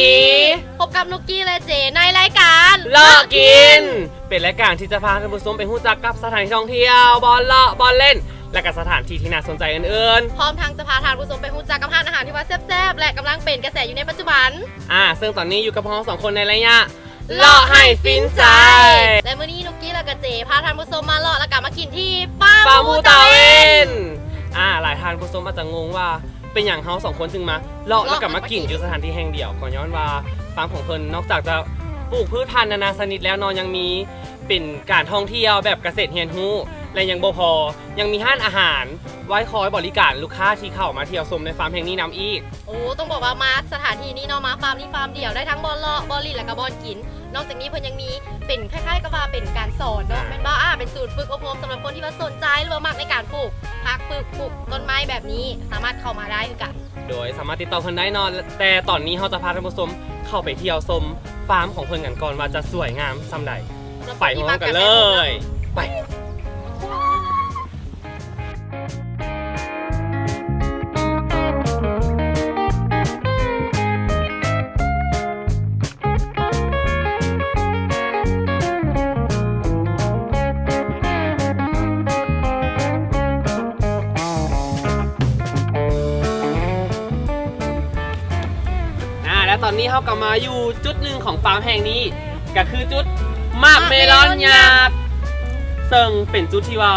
ດີ ພົບກັບນຸກກີ້ ແລະ ເຈ ໃນລາຍການເລາະກິນ ເປັນລາຍການທີ່ຈະພາທ່ານຜູ້ຊົມໄປຮູ້ຈັກກັບສະຖານທີ່ທ່ອງທ່ຽວ, ບ່ອນເລາະ, ບ່ອນຫຼິ້ນ ແລະ ກະສະຖານທີ່ທີ່ໜ້າສົນໃຈອື່ນໆ ພ້ອມທັງຈະພາທ່ານຜູ້ຊົມໄປຮູ້ຈັກກັບຮ້ານອາຫານທີ່ວ່າແຊບໆ ແລະ ກຳລັງເປັນກະແສຢູ່ໃນປັດຈຸບັນ. ອ່າ ເຊິ່ງຕອນນີ້ຢູ່ກັບພວກເຮົາສອງຄົນໃນໄລຍະ ເລາະໃຫ້ຟິນໃຈ ແລະ ມື້ນີ້ນຸກກີ້ ແລະ ກະເຈ ພາທ່ານຜູ້ຊົມມາເລາະ ແລະ ກະມາກິນທີ່ຟາມ ຟາມ ຫູ ຫູ ຕາ ຕາ ເວັນ ເວັນ. ອ່າ ຫຼາຍທ່ານຜູ້ຊົມອາດຈະງົງວ່າ ເປັນຫຍັງເຮົາສອງຄົນຈຶ່ງມາເລາະ ເລາະ ແລ້ວກໍມາກິນຢູ່ສະຖານທີ່ແຫ່ງດຽວ ກໍຍ້ອນວ່າຟາມຂອງເພິ່ນນອກຈາກຈະປູກພືດພັນນານາຊະນິດແລ້ວເນາະ ຍັງມີເປັນການທ່ອງທ່ຽວແບບກະເສດຮຽນຮູ້ ແລະ ຍັງບໍ່ພໍ ຍັງມີຮ້ານອາຫານໄວ້ຄອຍບໍລິການລູກຄ້າທີ່ເຂົ້າມາທ່ຽວຊົມໃນຟາມແຫ່ງນີ້ນຳອີກ. ໂອ້ ຕ້ອງບອກວ່າມາສະຖານທີ່ນີ້ເນາະ ມາຟາມນີ້ຟາມດຽວ ໄດ້ທັງບ່ອນເລາະ, ບ່ອນຫຼິ້ນ ແລ້ວກໍບ່ອນກິນ. ນອກຈາກນີ້ເພິ່ນຍັງມີເປັນຄ້າຍໆກັບວ່າເປັນການສອນເນາະ ອ່າ ແມ່ນບໍ່? ອ່າ ເປັນສູນຝຶກອົບຮົມສຳລັບຄົນທີ່ວ່າສົນໃຈ ຫຼືວ່າມັກໃນການປູກຜັກ ຝຶກ ປູກຕົ້ນໄມ້ແບບນີ້ ສາມາດເຂົ້າມາໄດ້ຄືກັນ. ໂດຍສາມາດຕິດຕໍ່ເພິ່ນໄດ້ເນາະ ແຕ່ຕອນນີ້ເຮົາຈະພາທ່ານຜູ້ຊົມເຂົ້າໄປທ່ຽວຊົມຟາມຂອງເພິ່ນກັນກ່ອນວ່າຈະສວຍງາມສ່ຳໃດ. ໄປພ້ອມກັນເລີຍ ໄປ. ອ່າ ແລະ ຕອນນີ້ເຮົາກໍມາຢູ່ຈຸດໜຶ່ງຂອງຟາມແຫ່ງນີ້ ກໍຄືຈຸດໝາກເມລອນຍັກ ເຊິ່ງເປັນຈຸດທີ່ວ່າ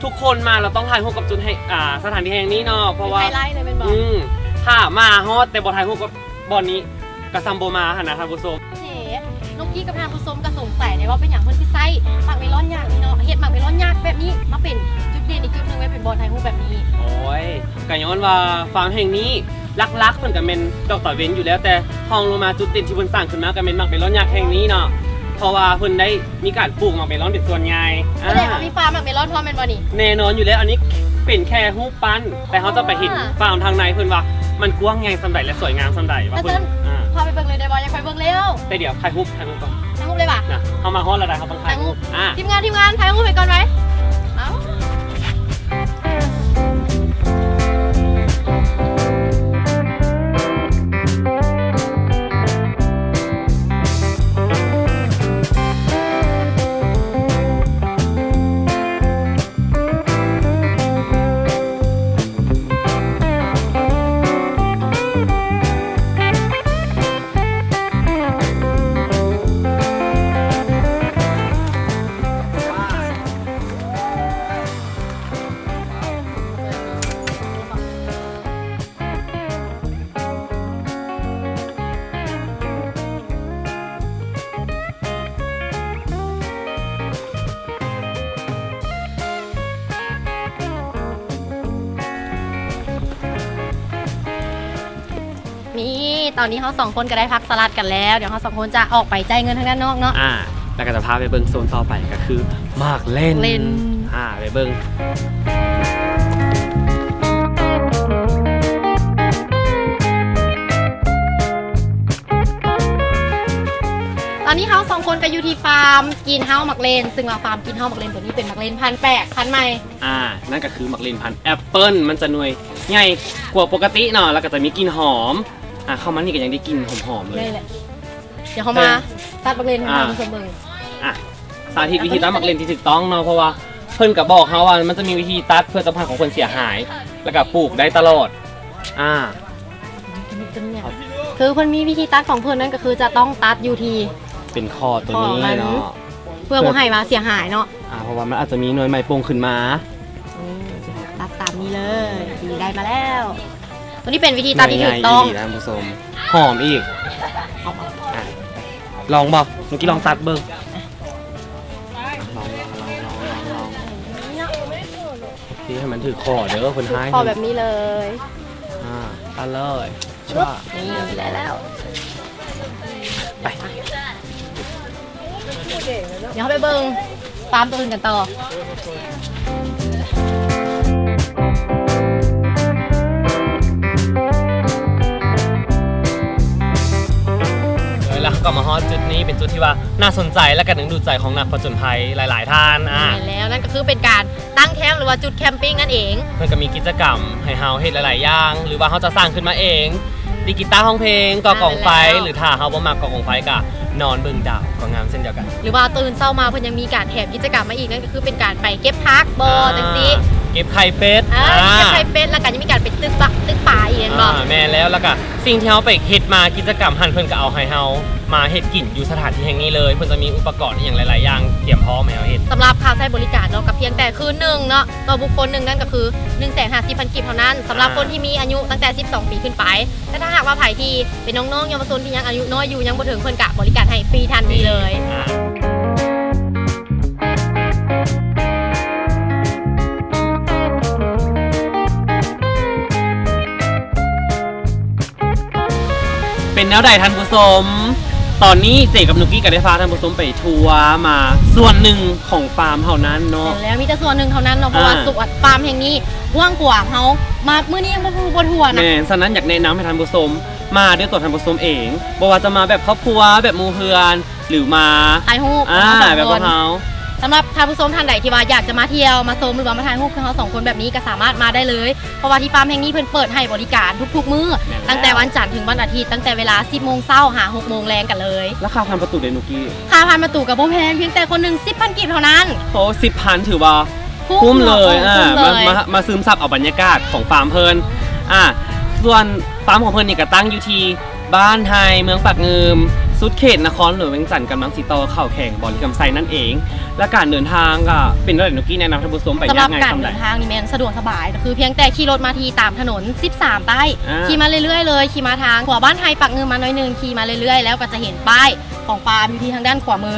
ທຸກຄົນມາແລ້ວຕ້ອງຖ່າຍຮູບກັບຈຸດແຫ່ງ ອ່າ ສະຖານທີ່ແຫ່ງນີ້ເນາະ ເພາະວ່າ ເປັນໄຮໄລເລີຍແມ່ນບໍ່? ອືມ ຖ້າມາຮອດແຕ່ບໍ່ຖ່າຍຮູບກັບບ່ອນນີ້ ກໍສ່ຳບໍ່ມາຫັ້ນນະທ່ານຜູ້ຊົມ. ໂອເຄ ນຸກກີ້ກັບທ່ານຜູ້ຊົມກໍສົງໄສເດ້ວ່າເປັນຫຍັງເພິ່ນຄືໃຊ້ໝາກເມລອນຍັກນີ້ເນາະ ເຮັດໝາກເມລອນຍັກແບບນີ້ມາເປັນຈຸດເດັ່ນອີກຈຸດໜຶ່ງໄວ້ເປັນບ່ອນຖ່າຍຮູບແບບນີ້. ໂອ້ຍ ກໍຍ້ອນວ່າຟາມແຫ່ງນີ້ຫຼັກໆເພິ່ນກໍແມ່ນດອກຕາເວັນຢູ່ແລ້ວ ແຕ່ຮອງລົງມາຈຸດເດັ່ນທີ່ເພິ່ນສ້າງຂຶ້ນມາກໍແມ່ນໝາກເມລອນຍັກແຫ່ງນີ້ເນາະ ເພາະວ່າເພິ່ນໄດ້ມີການປູກໝາກເມລອນເປັນສ່ວນໃຫຍ່. ສະແດງວ່າມີຟາມໝາກເມລອນພ້ອມແມ່ນບໍ່ນີ້? ແນ່ນອນຢູ່ແລ້ວ ອັນນີ້ເປັນແຄ່ຮູບ ປັ້ນ ແຕ່ເຮົາຈະໄປເຫັນຟາມທາງໃນເພິ່ນວ່າມັນກວ້າງໃຫຍ່ສ່ຳໃດ ແລະ ສວຍງາມສ່ຳໃດວ່າເພິ່ນ ອ່າ ພາໄປເບິ່ງເລີຍໄດ້ບໍ່? ຢາກໄປເບິ່ງແລ້ວ ແຕ່ດຽວຖ່າຍຮູບ ຖ່າຍຮູບກ່ອນ ຖ່າຍຮູບເລີຍຫວາ? ນະ ເຮົາມາຮອດແລ້ວໄດ໋ ເຮົາຕ້ອງຖ່າຍຮູບ ອ່າ ທີມງານ ທີມງານ ຖ່າຍຮູບໃຫ້ກ່ອນໄວ. ເອົາ ນີ້ ຕອນນີ້ເຮົາສອງຄົນກໍໄດ້ພັກສະຫຼັດກັນແລ້ວ ດຽວເຮົາສອງຄົນຈະອອກໄປຈ່າຍເງິນທາງດ້ານນອກເນາະ ອ່າ ແລ້ວກໍຈະພາໄປເບິ່ງໂຊນຕໍ່ໄປ ກໍຄືໝາກເລັ່ນ ເລັ່ນ ອ່າ ໄປເບິ່ງ. ຕອນນີ້ເຮົາສອງຄົນກໍຢູ່ທີ່ຟາມກິນເຮົາໝາກເລັ່ນ ຊຶ່ງວ່າຟາມກິນເຮົາໝາກເລັ່ນໂຕນີ້ເປັນໝາກເລັ່ນພັນແປກ ພັນໃໝ່ ອ່າ ນັ້ນກໍຄືໝາກເລັ່ນພັນແອັບເປິ້ນ ມັນຈະໜ່ວຍໃຫຍ່ກວ່າປົກກະຕິເນາະ ແລ້ວກໍຈະມີກິ່ນຫອມ ອ່າ ເຂົ້າມານີ້ກໍຍັງໄດ້ກິ່ນຫອມໆເລີຍ ແມ່ນແຫຼະ ດຽວເຮົາມາຕັດໝາກເລັ່ນໃຫ້ທ່ານຜູ້ຊົມເບິ່ງ ອ່າ ສາທິດວິທີຕັດໝາກເລັ່ນທີ່ຖືກຕ້ອງເນາະ ເພາະວ່າເພິ່ນກໍບອກເຮົາວ່າມັນຈະມີວິທີຕັດເພື່ອຈະບໍ່ໃຫ້ຂອງເພິ່ນເສຍຫາຍ ແລ້ວກໍປູກໄດ້ຕະຫຼອດ ອ່າ ຄືເພິ່ນມີວິທີຕັດຂອງເພິ່ນນັ້ນກໍຄືຈະຕ້ອງຕັດຢູ່ທີ່ ເປັນຂໍ້ໂຕນີ້ເນາະ ເພື່ອບໍ່ໃຫ້ວ່າເສຍຫາຍເນາະ ອ່າ ເພາະວ່າມັນອາດຈະມີໜ່ວຍໃໝ່ປົ່ງຂຶ້ນມາ ອືມ ຕັດຕາມນີ້ເລີຍ ນີ້ໄດ້ມາແລ້ວ ໂຕນີ້ເປັນວິທີຕັດທີ່ຖືກຕ້ອງ ໜ່ວຍໃຫຍ່ອີ່ຫຼີນະທ່ານຜູ້ຊົມ ຫອມອີກ ອ່ະ ລອງບໍ່? ນຸກກີ້ລອງຕັດເບິ່ງ ລອງ ລອງ ລອງ ໂອເຄ ໃຫ້ມັນຖືກຂໍ້ເດີ ເພິ່ນໃຫ້ ຂໍ້ແບບນີ້ເລີຍ ອ່າ ຕັດເລີຍ ຊຶບ ນີ້ ໄດ້ແລ້ວ ໄປ ດຽວເຮົາໄປເບິ່ງຟາມໂຕອື່ນກັນຕໍ່ ແລ້ວເຮົາກໍມາຮອດຈຸດນີ້ ເປັນຈຸດທີ່ວ່າໜ້າສົນໃຈ ແລະ ກໍດຶງດູດໃຈຂອງນັກຜະຈົນໄພຫຼາຍໆທ່ານ ອ່າ ແມ່ນແລ້ວ ນັ້ນກໍຄືເປັນການ ຕັ້ງແຄ້ມ ຫຼືວ່າຈຸດແຄມປິ້ງນັ້ນເອງ ເພິ່ນກໍມີກິດຈະກຳໃຫ້ເຮົາເຮັດຫຼາຍໆຢ່າງ ຫຼືວ່າເຮົາຈະສ້າງຂຶ້ນມາເອງ ອືມ ມີກີຕາຮ້ອງເພງ ກໍ່ກອງໄຟ ອ່າ ແມ່ນແລ້ວ ຫຼືຖ້າເຮົາບໍ່ມັກກໍ່ກອງໄຟກະນອນເບິ່ງດາວກໍງາມເຊັ່ນດຽວກັນ. ຫຼືວ່າຕື່ນເຊົ້າມາເພິ່ນຍັງມີການແຖມກິດຈະກຳມາອີກ ນັ້ນກໍຄືເປັນການໄປເກັບຜັກບໍ ອ່າ ຈັ່ງຊີ້ ເກັບໄຂ່ເປັດ ອ່າ ອ່າ ເກັບໄຂ່ເປັດ ແລ້ວກໍຍັງມີການໄປຕຶກປາ ຕຶກປາອີກແມ່ນບໍ? ອ່າ ແມ່ນແລ້ວ ແລ້ວກໍສິ່ງທີ່ເຮົາໄປເຮັດມາ ກິດຈະກຳຫັ້ນເພິ່ນກໍເອົາໃຫ້ເຮົາມາເຮັດກິນຢູ່ສະຖານທີ່ແຫ່ງນີ້ເລີຍ ເພິ່ນຈະມີອຸປະກອນອີ່ຫຍັງຫຼາຍໆຢ່າງຕຽມພ້ອມໃຫ້ເຮົາເຮັດ. ສຳລັບຄ່າໃຊ້ບໍລິການເນາະ ກໍພຽງແຕ່ຄືນໜຶ່ງເນາະ ຕໍ່ບຸກຄົນໜຶ່ງນັ້ນກໍຄື ໜຶ່ງແສນຫ້າສິບພັນກີບເທົ່ານັ້ນ ສຳລັບ ອ່າ ຄົນທີ່ມີອາຍຸຕັ້ງແຕ່ສິບສອງປີຂຶ້ນໄປ. ແຕ່ຖ້າຫາກວ່າໃຜທີ່ເປັນນ້ອງໆເຍົາວະຊົນທີ່ຍັງອາຍຸນ້ອຍຢູ່ ຍັງບໍ່ເຖິງ ເພິ່ນກະບໍລິການໃຫ້ຟຣີທັນທີເລີຍ. ອ່າ ເປັນແນວໃດທ່ານຜູ້ຊົມ? ຕອນນີ້ເຈກັບນຸກກີ້ກໍໄດ້ພາທ່ານຜູ້ຊົມໄປທົວມາສ່ວນໜຶ່ງຂອງຟາມເທົ່ານັ້ນເນາະ. ແມ່ນແລ້ວ ມີແຕ່ສ່ວນໜຶ່ງເທົ່ານັ້ນເນາະ ເພາະວ່າ ອ່າ ສວນ ຟາມແຫ່ງນີ້ກວ້າງຂວາງ ເຮົາມາມື້ນີ້ຍັງບໍ່ຮູ້ບໍ່ທົ່ວນະ. ແມ່ນ ສະນັ້ນຢາກແນະນຳໃຫ້ທ່ານຜູ້ຊົມມາດ້ວຍຕົວທ່ານຜູ້ຊົມເອງ ບໍ່ວ່າຈະມາແບບຄອບຄົວ ແບບໝູ່ເພື່ອນ ຫຼືມາຖ່າຍຮູບ ອ່າ ແບບພວກເຮົາ. ສຳລັບທ່ານຜູ້ຊົມທ່ານໃດທີ່ວ່າຢາກຈະມາທ່ຽວ ມາຊົມ ຫຼືວ່າມາຖ່າຍຮູບຄືເຮົາສອງຄົນແບບນີ້ ກໍສາມາດມາໄດ້ເລີຍ ເພາະວ່າທີ່ຟາມແຫ່ງນີ້ເພິ່ນເປີດໃຫ້ບໍລິການທຸກໆມື້ ແມ່ນແລ້ວ ຕັ້ງແຕ່ວັນຈັນເຖິງວັນອາທິດ ຕັ້ງແຕ່ເວລາສິບໂມງເຊົ້າຫາຫົກໂມງແລງກັນເລີຍ. ລາຄາຜ່ານປະຕູເດ ນຸກກີ້? ຄ່າຜ່ານປະຕູກໍບໍ່ແພງ ພຽງແຕ່ຄົນໜຶ່ງສິບພັນກີບເທົ່ານັ້ນ. ໂອ້ ສິບພັນ ຖືວ່າ ຄຸ້ມເລີຍ ຄຸ້ມເນາະ ອ່າ ຄຸ້ມເລີຍ ມາ ມາ ມາຊຶມຊັບເອົາບັນຍາກາດຂອງຟາມເພິ່ນ. ອ່າ ສ່ວນຟາມຂອງເພິ່ນນີ້ກໍຕັ້ງຢູ່ທີ່ບ້ານໄຮ ເມືອງປາກງື່ມ ສຸດເຂດນະຄອນຫຼວງວຽງຈັນ ກຳລັງຊິຕໍ່ເຂົ້າແຂວງບໍລິຄຳໄຊນັ້ນເອງ. ແລະ ການເດີນທາງກໍເປັນແນວໃດ ນຸກກີ້ ແນະນຳທ່ານຜູ້ຊົມໄປຍາກງ່າຍສ່ຳໃດ? ສຳລັບການເດີນທາງນີ້ແມ່ນສະດວກສະບາຍ ກໍຄືພຽງແຕ່ຂີ່ລົດມາທີ່ຕາມຖະໜົນສິບສາມໃຕ້ ອ່າ ຂີ່ມາເລື້ອຍໆເລີຍ ຂີ່ມາທາງຂົວບ້ານໄຮປາກງື່ມມາໜ້ອຍໜຶ່ງ ຂີ່ມາເລື້ອຍໆ ແລ້ວກໍຈະເຫັນປ້າຍ ຂອງຟາມຢູ່ທີ່ທາງດ້ານຂວາມື.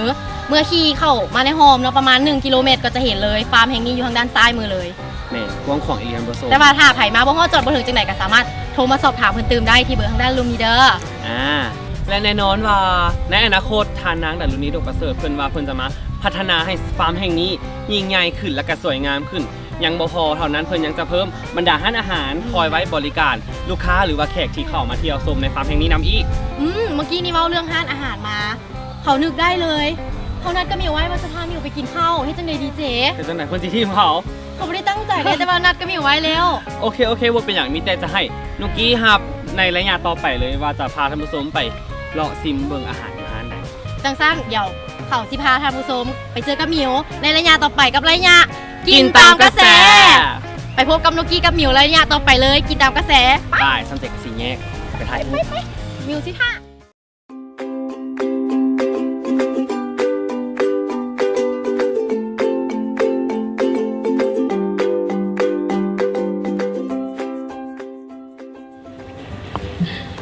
ເມື່ອຂີ່ເຂົ້າມາໃນຮ່ອມເນາະ ປະມານໜຶ່ງກິໂລແມັດ ກໍຈະເຫັນເລີຍ ຟາມແຫ່ງນີ້ຢູ່ທາງດ້ານຊ້າຍມືເລີຍ. ແມ່ນ ກວ້າງຂວາງອີ່ຫຼີ ທ່ານຜູ້ຊົມ. ແຕ່ວ່າຖ້າໃຜມາບໍ່ຮອດ ຈອດບໍ່ເຖິງຈັ່ງໃດ ກໍສາມາດໂທມາສອບຖາມເພິ່ນຕື່ມໄດ້ທີ່ເບີທາງດ້ານລຸ່ມນີ້ເດີ. ອ່າ ແລະ ແນ່ນອນວ່າໃນອະນາຄົດ ທ່ານນາງ ດາລຸນີ ດົງປະເສີດ ເພິ່ນວ່າເພິ່ນຈະມາພັດທະນາໃຫ້ຟາມແຫ່ງນີ້ຍິ່ງໃຫຍ່ຂຶ້ນ ແລະ ກໍສວຍງາມຂຶ້ນ. ຍັງບໍ່ພໍເທົ່ານັ້ນ ເພິ່ນຍັງຈະເພີ່ມບັນດາຮ້ານອາຫານ ອືມ ຄອຍໄວ້ບໍລິການລູກຄ້າ ຫຼືວ່າແຂກທີ່ເຂົ້າມາທ່ຽວຊົມໃນຟາມແຫ່ງນີ້ນຳອີກ. ອືມ ເມື່ອກີ້ນີ້ເວົ້າເລື່ອງຮ້ານອາຫານມາ ເຂົານຶກໄດ້ເລີຍ. ເຂົານັດກັບໝິວໄວ້ວ່າຈະພາໝິວໄປກິນເຂົ້າ ເຮັດຈັ່ງໃດດີເຈ? ເຮັດຈັ່ງໃດ ເພິ່ນຊິຖິ້ມເຮົາ? ເຂົາບໍ່ໄດ້ຕັ້ງໃຈເດ້ ແຕ່ວ່ານັດກັບໝິວໄວ້ແລ້ວ. ໂອເຄ ໂອເຄ ບໍ່ເປັນຫຍັງ ມີແຕ່ຈະໃຫ້ນຸກກີ້ຮັບໃນໄລຍະຕໍ່ໄປເລີຍ ວ່າຈະພາທ່ານຜູ້ຊົມໄປເລາະຊິມເບິ່ງອາຫານຢູ່ຮ້ານໃດ. ຈັ່ງຊັ້ນ ດຽວເຂົາຊິພາທ່ານຜູ້ຊົມໄປເຈີກັບໝິວໃນໄລຍະຕໍ່ໄປ ກັບໄລຍະກິນຕາມກະແສ. ໄປພົບກັບນຸກກີ້ກັບໝິວໄລຍະຕໍ່ໄປເລີຍ ກິນຕາມກະແສ. ໄປ ໄປ ຊັ້ນເຈກະຊິແຍກໄປຖ່າຍຮູບ. ໄປ ໄປ ໄປ ໝິວຊິຖ້າ.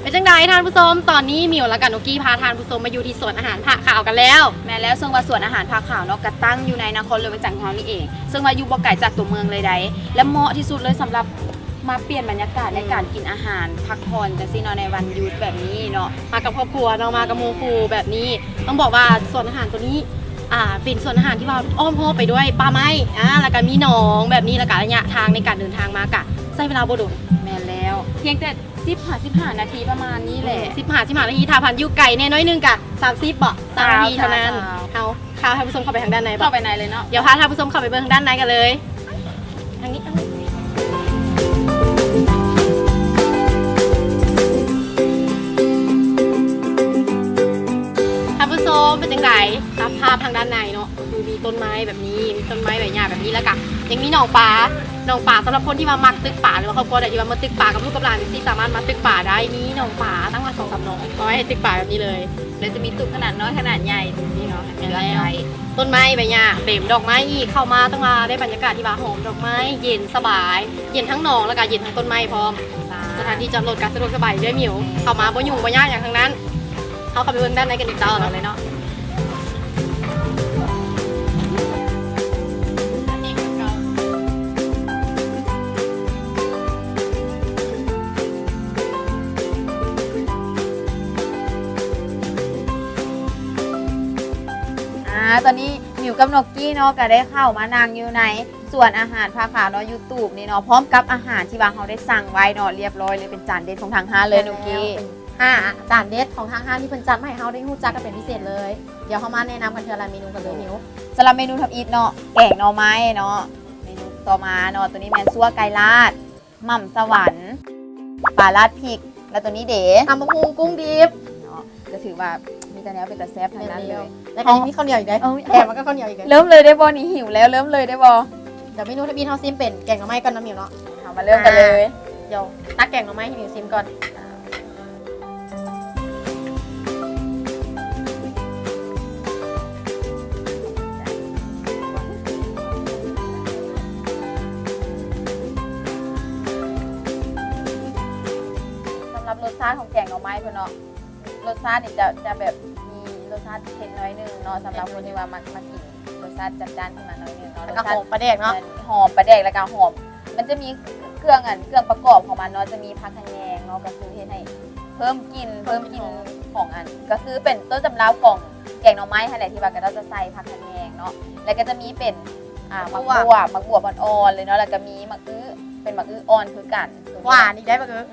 ເປັນຈັ່ງໃດທ່ານຜູ້ຊົມ? ຕອນນີ້ໝິວ ແລະ ກະນຸກກີ້ພາທ່ານຜູ້ຊົມມາຢູ່ທີ່ສວນອາຫານຜາຂາວກັນແລ້ວ. ແມ່ນແລ້ວ ເຊິ່ງວ່າສວນອາຫານຜາຂາວເນາະ ກະຕັ້ງຢູ່ໃນນະຄອນຫຼວງວຽງຈັນຂອງເຮົານີ້ເອງ ເຊິ່ງວ່າຢູ່ບໍ່ໄກຈາກຕົວເມືອງເລີຍໃດ ແລະ ເໝາະທີ່ສຸດເລີຍສຳລັບມາປ່ຽນບັນຍາກາດໃນການ ອືມ ກິນອາຫານ ພັກຜ່ອນຈັ່ງຊີ້ເນາະ ໃນວັນຢຸດແບບນີ້ເນາະ ມາກັບຄອບຄົວເນາະ ມາກັບໝູ່ຄູ່ແບບນີ້. ຕ້ອງບອກວ່າສວນອາຫານຕົວນີ້ ອ່າ ເປັນສວນອາຫານທີ່ວ່າອ້ອມຮອບໄປດ້ວຍປ່າໄມ້ ອ່າ ແລ້ວກະມີໜອງແບບນີ້ ແລ້ວກະໄລຍະທາງໃນການເດີນທາງມາກະໃຊ້ເວລາບໍ່ດົນ. ແມ່ນແລ້ວ ພຽງແຕ່ ສິບຫາ ສິບຫ້ານາທີປະມານນີ້ແຫຼະ. ອືມ ສິບຫາ ສິບຫ້ານາທີ ຖ້າພັນຢູ່ໄກແດ່ໜ້ອຍໜຶ່ງກະສາມສິບບໍ ສາມສິບນາທີເທົ່ານັ້ນ. ເຮົາພາເຮົາ ພາທ່ານຜູ້ຊົມເຂົ້າໄປທາງດ້ານໃນບໍ? ເຂົ້າໄປໃນເລີຍເນາະ. ດຽວພາທ່ານຜູ້ຊົມເຂົ້າໄປເບິ່ງທາງດ້ານໃນກັນເລີຍ. ທາງນີ້ ທາງນີ້ ທ່ານຜູ້ຊົມ ເປັນຈັ່ງໃດ? ຕາມພາບທາງດ້ານໃນເນາະ ຄືມີຕົ້ນໄມ້ແບບນີ້ ມີຕົ້ນໄມ້ໃບຫຍ້າແບບນີ້ ແລ້ວກະຍັງມີໜອງປາ ໜອງປາສຳລັບຄົນທີ່ວ່າມັກຕຶກປາ ຫຼືວ່າຄອບຄົວໃດທີ່ວ່າມາຕຶກປາກັບລູກກັບຫຼານຈັ່ງຊີ້ ສາມາດມາຕຶກປາໄດ້. ມີໜອງປາຕັ້ງວ່າສອງສາມໜອງ ເອົາໄວ້ໃຫ້ຕຶກປາແບບນີ້ເລີຍ ແລະ ຈະມີຕຸກຂະໜາດນ້ອຍຂະໜາດໃຫຍ່ຈັ່ງຊີ້ເນາະ ໃຫ້ເພິ່ນໄດ້ໃຊ້. ແມ່ນແລ້ວ ຕົ້ນໄມ້ໃບຫຍ້າເຕັມ ດອກໄມ້ອີກ ເຂົ້າມາຕ້ອງວ່າໄດ້ບັນຍາກາດທີ່ວ່າຫອມດອກໄມ້ ເຢັນສະບາຍ ເຢັນທັງໜອງ ແລ້ວກະເຢັນທັງຕົ້ນໄມ້ພ້ອມ. ສະຖານທີ່ຈອດລົດກະສະດວກສະບາຍເດີ້ໝິວ ເຂົ້າມາບໍ່ຫຍຸ້ງບໍ່ຍາກຫຍັງທັງນັ້ນ. ເຮົາເຂົ້າໄປເບິ່ງດ້ານໃນກັນອີກຕໍ່ເນາະ ເນາະ. ອ່າ ຕອນນີ້ໝິວກັບນົກກີ້ເນາະ ກະໄດ້ເຂົ້າມານັ່ງຢູ່ໃນ ສວນອາຫານຜາຂາວເນາະ ຢູ່ຕູບນີ້ເນາະ ພ້ອມກັບອາຫານທີ່ວ່າເຮົາໄດ້ສັ່ງໄວ້ເນາະ ລຽບຮ້ອຍເລີຍ ເປັນຈານເດັດຂອງທາງຮ້ານເລີຍ ແມ່ນແລ້ວ ນຸກກີ້. ອ່າ ຈານເດັດຂອງທາງຮ້ານທີ່ເພິ່ນຈັດມາໃຫ້ເຮົາໄດ້ຮູ້ຈັກກັນເປັນພິເສດເລີຍ. ດຽວເຮົາມາແນະນຳກັນເທື່ອລະເມນູກັນເລີຍ ໂດຍ ມິວ. ສຳລັບເມນູທຳອິດເນາະ ແກງໜໍ່ໄມ້ເນາະ ເມນູຕໍ່ມາເນາະ ໂຕນີ້ແມ່ນຊົ່ວໄກ່ລາດ ໝ່ຳສະຫວັນ ປາລາດພິກ ແລ້ວຕົວນີ້ເດ? ຕຳບັກຫຸ່ງກຸ້ງດິບເນາະ ກໍຖືວ່າມີແຕ່ແນວເປັນຕາແຊບທັງນັ້ນເລີຍ. ແລ້ວກໍຍັງມີເຂົ້າໜຽວອີກເດ້. ແຖມມາກັບເຂົ້າໜຽວອີກເດ້. ເລີ່ມເລີຍໄດ້ບໍ່ນີ້? ຫິວແລ້ວ ເລີ່ມເລີຍໄດ້ບໍ່? ດຽວເມນູທຳອິດເຮົາຊິມເປັນແກງໜໍ່ໄມ້ກ່ອນເນາະມິວເນາະ. ເຮົາມາເລີ່ມກັນເລີຍ. ອ່າ ດຽວຕັກແກງໜໍ່ໄມ້ໃຫ້ມິວຊິມກ່ອນ. ສຳລັບລົດຊາດຂອງແກງໜໍ່ໄມ້ເພິ່ນເນາະ ລົດຊາດນີ້ຈະ ຈະແບບມີລົດຊາດເຜັດໜ້ອຍໜຶ່ງເນາະ ສຳລັບຄົນທີ່ວ່າມັກ ມັກກິນລົດຊາດຈັດຈ້ານຂຶ້ນມາໜ້ອຍໜຶ່ງເນາະ. ແລ້ວກໍຫອມປາແດກເນາະ. ຫອມປາແດກ ແລ້ວກໍຫອມ ມັນຈະມີເຄື່ອງ ອັນ ເຄື່ອງປະກອບຂອງມັນເນາະ ຈະມີຜັກຂະແຍງເນາະ ກໍຄືເຮັດໃຫ້ເພີ່ມກິ່ນ ເພີ່ມກິ່ນຂອງ ອັນ ກໍຄືເປັນຕົ້ນຕຳລັບຂອງແກງໜໍ່ໄມ້ຫັ້ນແຫຼະ ທີ່ວ່າເຂົາເຈົ້າຈະໃສ່ຜັກຂະແຍງເນາະ. ແລ້ວກໍຈະມີເປັນ ອ່າ ໝາກບວບ ໝາກບວບອ່ອນໆເລີຍເນາະ ແລ້ວກໍມີໝາກອຶ ເປັນໝາກອຶອ່ອນຄືກັນ. ຫວານອີກໄດ້ໝາກອຶ. ອືມ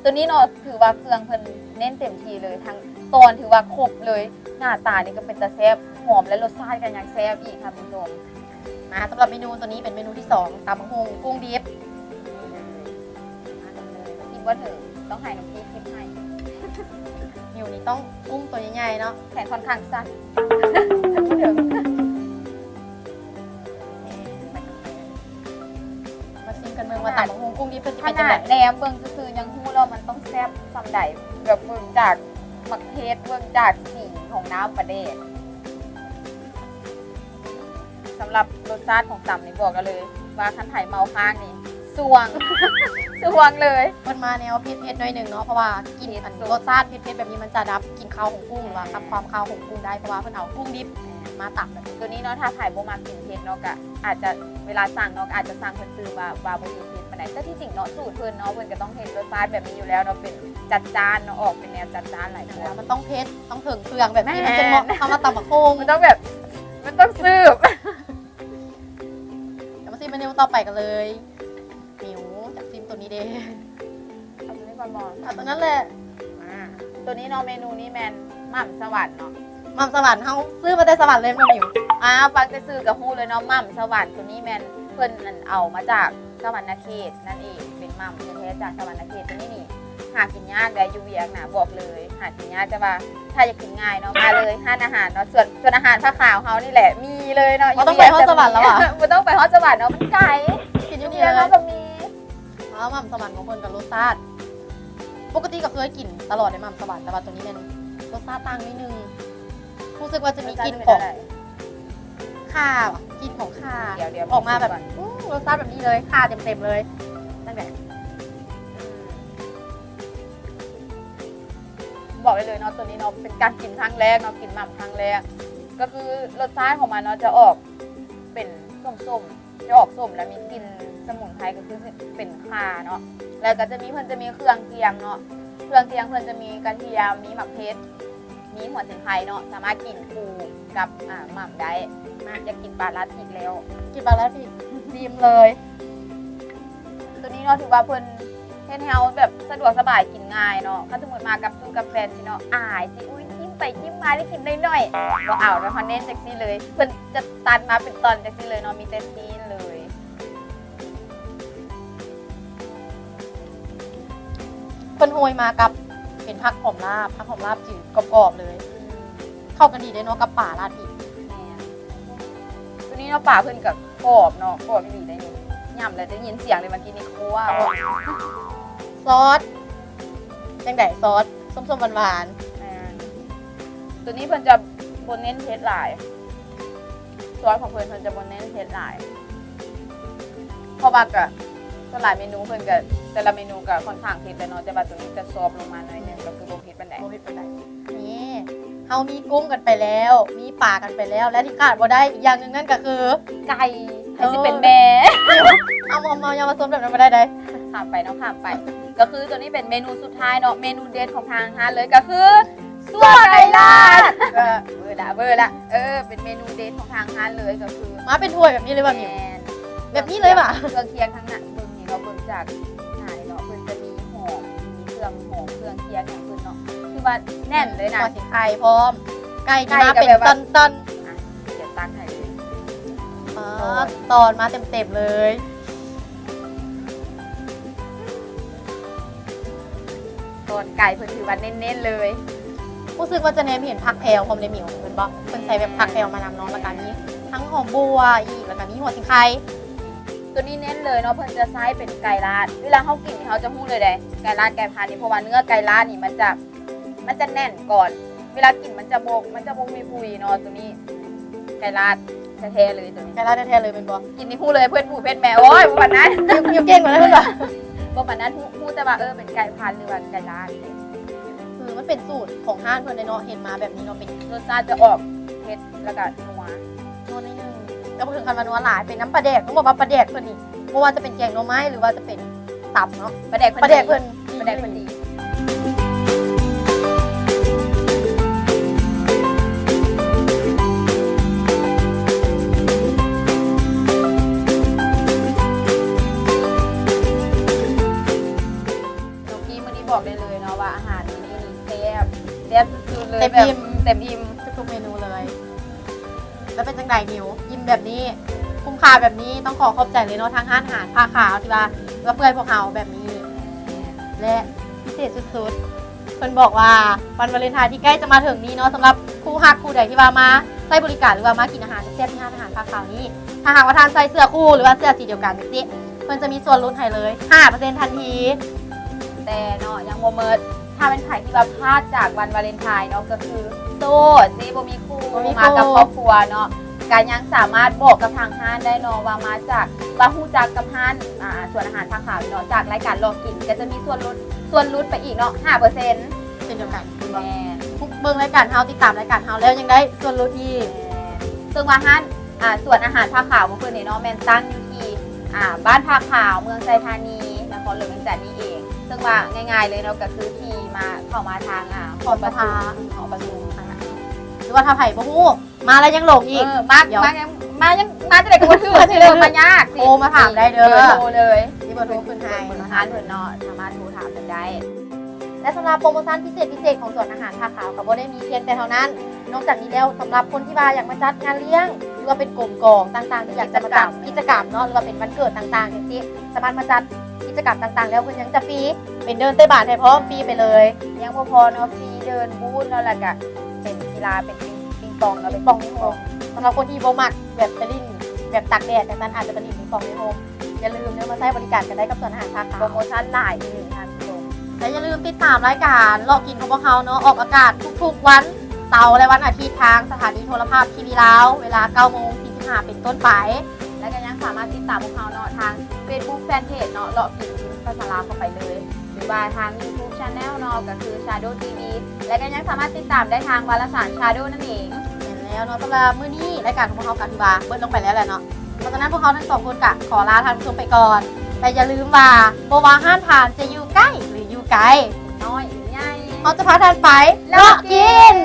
ຕົວນີ້ເນາະ ຖືວ່າເຄື່ອງເພິ່ນເນັ້ນເຕັມທີ່ເລີຍ ທັງຕອນຖືວ່າຄົບເລີຍ. ໜ້າຕານີ້ກໍເປັນຕາແຊບ ຫອມ ແລະ ລົດຊາດກໍຍັງແຊບອີກ ທ່ານຜູ້ຊົມ. ມາ ສຳລັບເມນູຕົວນີ້ເປັນເມນູທີສອງ ຕຳບັກຫຸ່ງກຸ້ງດິບ. ມາກັນເລີຍ ກິນບໍ່ເຖິງ ຕ້ອງໃຫ້ນ້ອງພີ້ກິນໃຫ້. ມິວນີ້ຕ້ອງກຸ້ມຕົວໃຫຍ່ໆເນາະ ແຂນຂ້ອນຂ້າງສັ້ນ. ມາຊິມກັນເບິ່ງວ່າຕຳບັກຫຸ່ງກຸ້ງດິບເພິ່ນຊິເປັນຈັ່ງໃດ. ຂະໜາດແນມເບິ່ງຊື່ໆຍັງຮູ້ແລ້ວວ່າມັນຕ້ອງແຊບສ່ຳໃດ ແບບເບິ່ງຈາກໝາກເຜັດ ເບິ່ງຈາກສີຂອງນ້ຳປາແດກ. ສຳລັບລົດຊາດຂອງຕຳນີ້ບອກໄດ້ເລີຍວ່າຄັນໃຜເມົາຄ້າງນີ້ສ່ວງ ສ່ວງເລີຍ. ເພິ່ນມາແນວເຜັດໆໜ້ອຍໜຶ່ງເນາະ ເພາະວ່າກິ່ນ ເຜັດ ອັນ ສົດ ລົດຊາດເຜັດໆແບບນີ້ມັນຈະດັບກິ່ນຄາວຂອງກຸ້ງ ແມ່ນ ວ່າກັບຄວາມຄາວຂອງກຸ້ງໄດ້ ເພາະວ່າເພິ່ນເອົາກຸ້ງດິບ ແມ່ນ ມາຕຳແບບນີ້. ຕົວນີ້ເນາະ ຖ້າໃຜບໍ່ມັກກິນເຜັດເນາະ ກໍອາດຈະ ເວລາສັ່ງເນາະ ກໍອາດຈະສັ່ງເພິ່ນຕື່ມວ່າ ວ່າບໍ່ເຮັດເຜັດປານໃດ ແຕ່ທີ່ຈິງເນາະ ສູດເພິ່ນເນາະ ເພິ່ນກໍຕ້ອງເຮັດລົດຊາດແບບນີ້ຢູ່ແລ້ວເນາະ ເປັນຈັດຈ້ານເນາະ ອອກເປັນແນວຈັດຈ້ານຫຼາຍກວ່າ. ແລ້ວມັນຕ້ອງເຜັດ ຕ້ອງເຖິງເຄື່ອງແບບນີ້ ແມ່ນ ມັນຈຶ່ງເໝາະກັບຄຳວ່າຕຳບັກຫຸ່ງ. ມັນຕ້ອງແບບ ມັນຕ້ອງສືບ. ແລ້ວມາຊິມເມນູຕໍ່ໄປກັນເລີຍ. ມິວຢາກຊິມຕົວນີ້ເດ້. ເອົາຕົວນີ້ກ່ອນບໍ່? ເອົາຕົວນັ້ນແຫຼະ. ອ່າ ຕົວນີ້ເນາະ ເມນູນີ້ແມ່ນໝ່ຳສະຫວັນເນາະ. ໝ່ຳສະຫວັນ ເຮົາຊື້ມາແຕ່ສະຫວັນເລີຍແມ່ນບໍ່ມິວ? ອ່າ ຟັງແຕ່ຊື່ກໍຮູ້ເລີຍເນາະ ໝ່ຳສະຫວັນ. ຕົວນີ້ແມ່ນເພິ່ນ ອັນ ເອົາມາຈາກສະຫວັນນະເຂດນັ້ນເອງ ເປັນໝ່ຳແທ້ໆຈາກສະຫວັນນະເຂດ. ຕົວນີ້ນີ້ຫາກິນຍາກໄດ໋ ຢູ່ວຽງນະ ບອກເລີຍ ຫາກິນຍາກ. ແຕ່ວ່າຖ້າຢາກກິນງ່າຍເນາະ ມາເລີຍຮ້ານອາຫານເນາະ ສວນ ສວນອາຫານຜ້າຂາວເຮົານີ້ແຫຼະ ມີເລີຍເນາະ. ບໍ່ຕ້ອງໄປຮອດສະຫວັນແລ້ວຫວາ? ບໍ່ຕ້ອງໄປຮອດສະຫວັນເນາະ ມັນໄກ. ກິນຢູ່ວຽງເຮົາກໍມີ. ວ້າວ ໝ່ຳສະຫວັນຂອງເພິ່ນກໍລົດຊາດ ປົກກະຕິກໍເຄີຍກິນຕະຫຼອດໃນໝ່ຳສະຫວັນ ແຕ່ວ່າຕົວນີ້ແມ່ນລົດຊາດຕ່າງໜ້ອຍໜຶ່ງ ຮູ້ສຶກວ່າຈະມີກິ່ນຂອງຂ່າ ກິ່ນຂອງຂ່າ ດຽວໆ ອອກມາແບບ ອືມ ລົດຊາດແບບນີ້ເລີຍ ຂ່າເຕັມໆເລີຍ. ຈັ່ງໃດ? ອືມ ບອກໄດ້ເລີຍເນາະ ຕົວນີ້ເນາະ ເປັນການກິນຄັ້ງແລກເນາະ ກິນໝ່ຳຄັ້ງແລກ ກໍຄືລົດຊາດຂອງມັນເນາະ ຈະອອກເປັນສົ້ມໆ ຈະອອກສົ້ມ ແລ້ວມີກິ່ນສະໝຸນໄພ ກໍຄືເປັນຂ່າເນາະ. ແລ້ວກໍຈະມີ ເພິ່ນຈະມີເຄື່ອງຄຽງເນາະ ເຄື່ອງຄຽງເພິ່ນຈະມີກະທຽມ ມີໝາກເຜັດ ມີຫົວສີໄຄເນາະ ສາມາດກິນຄູ່ກັບ ອ່າ ໝ່ຳໄດ້. ມາ ຢາກກິນປາລາດພິກແລ້ວ ກິນປາລາດພິກ ດີມເລີຍ. ຕົວນີ້ເນາະ ຖືວ່າເພິ່ນເຮັດໃຫ້ເຮົາແບບສະດວກສະບາຍ ກິນງ່າຍເນາະ. ຄັນສົມມຸດມາກັບສູ່ກັບແຟນຊີ້ເນາະ ອາຍຊິ ອຸ້ຍ ຈິ້ມໄປຈິ້ມມາ ໄດ້ກິນໜ້ອຍໆ ບໍ່ເອົາເນາະ. ເຮົາເນັ້ນຈັ່ງຊີ້ເລີຍ ເພິ່ນຈະຕັດມາເປັນຕອນຈັ່ງຊີ້ເລີຍເນາະ ມີແຕ່ຊີ້ນເລີຍ. ເພິ່ນໂຮຍມາກັບເປັນຜັກຫອມລາບ ຜັກຫອມລາບຈືດກອບໆເລີຍ ອືມ ເຂົ້າກັນດີເດ້ເນາະກັບປາລາດພິກ. ແມ່ນ ຕົວນີ້ເນາະ ປາເພິ່ນກໍ ກອບເນາະ ກອບອີ່ຫຼີໄດ໋ນີ້ ຫຍ້ຳແລ້ວໄດ້ຍິນສຽງເລີຍ ເມື່ອກີ້ນີ້ຄົວ. ຊອດຈັ່ງໃດ? ຊອດສົ້ມໆຫວານໆ. ແມ່ນ ຕົວນີ້ເພິ່ນຈະບໍ່ເນັ້ນເຜັດຫຼາຍ ຊອດຂອງເພິ່ນ ເພິ່ນຈະບໍ່ເນັ້ນເຜັດຫຼາຍ ເພາະວ່າກະສ່ວນຫຼາຍເມນູເພິ່ນກະ ແຕ່ລະເມນູກະຂ້ອນຂ້າງເຜັດແຫຼະເນາະ ແຕ່ວ່າຕົວນີ້ຈະຊອບລົງມາໜ້ອຍໜຶ່ງ ກະຄືບໍ່ເຜັດປານໃດ ບໍ່ເຜັດປານໃດ. ນີ້ ເຮົາມີກຸ້ງກັນໄປແລ້ວ ມີປາກັນໄປແລ້ວ ແລະທີ່ຂາດບໍ່ໄດ້ອີກຢ່າງໜຶ່ງນັ້ນກໍຄື ໄກ່ ໃຜຊິເປັນແມ່. ເອົາ ເອົາ ເອົາ ຢ່າມາຊົນແບບນັ້ນບໍ່ໄດ້ໃດ. ຂ້າມໄປເນາະ ຂ້າມໄປ. ກໍຄືຕົວນີ້ເປັນເມນູສຸດທ້າຍເນາະ ເມນູເດັດຂອງທາງຮ້ານເລີຍ ກໍຄື ຊົ່ວໄກ່ລາດ. ເອີ ເວີລະ ເວີລະ ເອີ ເປັນເມນູເດັດຂອງທາງຮ້ານເລີຍ ກໍຄື ມາເປັນຖ້ວຍແບບນີ້ເລີຍຫວາ? ແມ່ນ ແບບນີ້ເລີຍຫວາ? ເຄື່ອງຄຽງທັງນັ້ນ ເບິ່ງນີ້ເນາະ ເບິ່ງຈາກໜ້ານີ້ເນາະ ເພິ່ນຈະມີຫອມ ມີເຄື່ອງຫອມ ເຄື່ອງຄຽງຫຍັງເພິ່ນເນາະ ຄືວ່າແໜ້ນເລີຍນະ ຫົວສີໄຄພ້ອມ ໄກ່ນີ້ມາເປັນຕ່ອນໆ. ອ່ະ ດຽວຕັກໃຫ້ເລີຍ ອໍ ຕອນມາເຕັມໆເລີຍ. ຕອນໄກ່ເພິ່ນຖືວ່າເນັ້ນໆເລີຍ. ຮູ້ສຶກວ່າຈະແນມເຫັນຜັກແພວພ້ອມເດ້ໝິວ ແມ່ນບໍ່? ເພິ່ນໃສ່ແບບຜັກແພວມານຳເນາະ ແລ້ວກະມີທັງຫອມບົ່ວອີກ ແລ້ວກະມີຫົວສີໄຄ. ໂຕນີ້ເນັ້ນເລີຍເນາະ ເພິ່ນຈະໃຊ້ເປັນໄກ່ລາດ. ເວລາເຮົາກິນນີ້ເຮົາຈະຮູ້ເລີຍເດ້ ໄກ່ລາດໄກ່ພັນນີ້ ເພາະວ່າເນື້ອໄກ່ລາດນີ້ມັນຈະ ມັນຈະແໜ້ນກ່ອນ ເວລາກິນມັນຈະບໍ່ ມັນຈະບໍ່ມີຟຸຍເນາະ. ໂຕນີ້ໄກ່ລາດແທ້ໆເລີຍ ໂຕນີ້ໄກ່ລາດແທ້ໆເລີຍແມ່ນບໍ່? ກິນນີ້ຮູ້ເລີຍ ເພິ່ນຜູ້ເພັດແມ່ ໂອ້ຍ ບໍ່ປານນັ້ນ ມີວເກັ່ງກວ່ານັ້ນເພິ່ນວ່າ ບໍ່ປານນັ້ນ ຮູ້ ຮູ້ແຕ່ວ່າ ເອີ ເປັນໄກ່ພັນ ຫຼືວ່າໄກ່ລາດ. ຄືມັນເປັນສູດຂອງຮ້ານເພິ່ນເດ້ເນາະ ເຫັນມາແບບນີ້ເນາະ ເປັນ ລົດຊາດຈະອອກເຜັດ ແລ້ວກະນົວ ນົວໜ້ອຍໜຶ່ງ ກໍບໍ່ເຖິງຂັ້ນວ່ານົວຫຼາຍ ເປັນນ້ຳປາແດກ. ຕ້ອງບອກວ່າປາແດກເພິ່ນນີ້ ບໍ່ວ່າຈະເປັນແກງໜໍ່ໄມ້ ຫຼືວ່າຈະເປັນ ຕຳເນາະ ປາແດກເພິ່ນ ປາແດກເພິ່ນ ປາແດກເພິ່ນດີ. ນ້ອງກີ້ ມື້ນີ້ບອກໄດ້ເລີຍເນາະວ່າອາຫານມື້ນີ້ນີ້ແຊບ ແຊບສຸດໆເລີຍ ເຕັມອີ່ມ ແບບເຕັມອີ່ມທຸກໆເມນູເລີຍ. ແລ້ວເປັນຈັ່ງໃດມິວ ອີ່ມແບບນີ້ ຄຸ້ມຄ່າແບບນີ້ ຕ້ອງຂໍຂອບໃຈເລີຍເນາະ ທາງຮ້ານອາຫານຜ້າຂາວທີ່ວ່າເອື້ອເຟື້ອພວກເຮົາແບບນີ້. ແລະພິເສດສຸດໆ ເພິ່ນບອກວ່າວັນວາເລັນທາຍທີ່ໃກ້ຈະມາເຖິງນີ້ເນາະ ສຳລັບຄູ່ຮັກຄູ່ໃດທີ່ວ່າມາໃຊ້ບໍລິການ ຫຼືວ່າມາກິນອາຫານແຊບໆທີ່ຮ້ານອາຫານຜ້າຂາວນີ້ ຖ້າຫາກວ່າທ່ານໃສ່ເສື້ອຄູ່ ຫຼືວ່າເສື້ອສີດຽວກັນຈັ່ງຊີ້ ເພິ່ນຈະມີສ່ວນຫຼຸດໃຫ້ເລີຍຫ້າເປີເຊັນທັນທີ. ແຕ່ເນາະ ຍັງບໍ່ໝົດ ຖ້າແມ່ນໃຜທີ່ວ່າພາດຈາກວັນວາເລັນທາຍເນາະ ກໍຄືໂສດຊິບໍ່ມີຄູ່ ບໍ່ມີຄູ່ ມາກັບຄອບຄົວເນາະ ກໍຍັງສາມາດບອກກັບທາງຮ້ານໄດ້ເນາະ ວ່າມາຈາກ ວ່າຮູ້ຈັກກັບຮ້ານ ອ່າ ສວນອາຫານຜ້າຂາວເນາະ ຈາກລາຍການເລາະກິນ ກໍຈະມີສ່ວນຫຼຸດ ສ່ວນຫຼຸດໄປອີກເນາະ ຫ້າເປີເຊັນ ເຊັ່ນດຽວກັນ. ແມ່ນ ເບິ່ງລາຍການເຮົາ ຕິດຕາມລາຍການເຮົາແລ້ວຍັງໄດ້ສ່ວນຫຼຸດອີກ. ແມ່ນ ເຊິ່ງວ່າຮ້ານ ອ່າ ສວນອາຫານຜ້າຂາວຂອງເພິ່ນນີ້ເນາະ ແມ່ນຕັ້ງຢູ່ທີ່ ອ່າ ບ້ານຜ້າຂາວ ເມືອງໄຊທານີ ນະຄອນຫຼວງວຽງຈັນນີ້ເອງ. ເຊິ່ງວ່າງ່າຍໆເລີຍເນາະ ກໍຄືຂີ່ມາ ເຂົ້າມາທາງ ອ່າ ຂອງສະພາ ຫອປະຊຸມ ຫອປະຊຸມ ຫຼືວ່າຖ້າໃຜບໍ່ຮູ້ ມາແລ້ວຍັງຫຼົງອີກ ເອີ ມາ ດຽວ ມາຍັງ ມາຍັງ ມາຈັ່ງໃດກໍບໍ່ຖືກ ມາຈັ່ງໃດກໍບໍ່ຖືກ ເອີ ມາຍາກ ໂທມາຖາມໄດ້ເດີ ເບີໂທເລີຍ ມີເບີໂທຂຶ້ນໃຫ້ ເບີຮ້ານເພິ່ນເນາະ ສາມາດໂທຖາມເພິ່ນໄດ້. ແລະສຳລັບໂປຣໂມຊັນພິເສດພິເສດຂອງສວນອາຫານຜ້າຂາວ ກໍບໍ່ໄດ້ມີພຽງແຕ່ເທົ່ານັ້ນ. ນອກຈາກນີ້ແລ້ວ ສຳລັບຄົນທີ່ວ່າຢາກມາຈັດງານລ້ຽງ ຫຼືວ່າເປັນກົມກອງຕ່າງໆ ທີ່ຢາກຈະມາຈັດກິດຈະກຳເນາະ ຫຼືວ່າເປັນວັນເກີດຕ່າງໆຈັ່ງຊີ້ ສາມາດມາຈັດກິດຈະກຳຕ່າງໆແລ້ວ ເພິ່ນຍັງຈະຟຣີ ເປັນເດີ່ນເຕະບານໃຫ້ພ້ອມ ຟຣີໄປເລີຍ. ຍັງບໍ່ພໍເນາະ ຟຣີເດີ່ນບູດເນາະ ແລ້ວກະ ເປັນກິລາ ເປັນປິງ ປິງປອງເນາະ ປິງປອງໃນຮົ່ມ. ສຳລັບຄົນທີ່ບໍ່ມັກແບບໄປຫຼິ້ນແບບຕາກແດດຈັ່ງຊັ້ນ ອາດຈະໄປຫຼິ້ນປິງປອງໃນຮົ່ມ. ຢ່າລືມເດີ ມາໃຊ້ບໍລິການກັນໄດ້ກັບສວນອາຫານສາຂາ ໂປຣໂມຊັນຫຼາຍອີ່ຫຼີທ່ານຜູ້ຊົມ. ແລະຢ່າລືມຕິດຕາມລາຍການເລາະກິນຂອງພວກເຮົາເນາະ ອອກອາກາດທຸກໆວັນເສົາ ແລະ ວັນອາທິດ ທາງສະຖານີໂທລະພາບທີວີລາວ ເວລາເກົ້າໂມງສີ່ສິບຫ້າເປັນຕົ້ນໄປ. ແລະກໍຍັງສາມາດຕິດຕາມພວກເຮົາເນາະ ທາງເຟສບຸກແຟນເພຈເນາະ ເລາະກິນພາສາລາວເຂົ້າໄປເລີຍ ຫຼືວ່າທາງຢູທູບແຊນແນວເນາະ ກໍຄື Shadow ທີວີ ແລະກໍຍັງສາມາດຕິດຕາມໄດ້ທາງວາລະສານ Shadow ນັ້ນເອງ. ແມ່ນແລ້ວເນາະ ສຳລັບມື້ນີ້ລາຍການຂອງພວກເຮົາກໍຖືວ່າເບິດລົງໄປແລ້ວແຫຼະເນາະ ເພາະສະນັ້ນພວກເຮົາທັງສອງຄົນກໍຂໍລາທ່ານຜູ້ຊົມໄປກ່ອນ ແຕ່ຢ່າລືມວ່າ ບໍ່ວ່າຮ້ານທ່ານຈະຢູ່ໃກ້ ຫຼື ຢູ່ໄກ ນ້ອຍ ຫຼື ໃຫຍ່ ເຮົາຈະພາທ່ານໄປເລາະກິນ.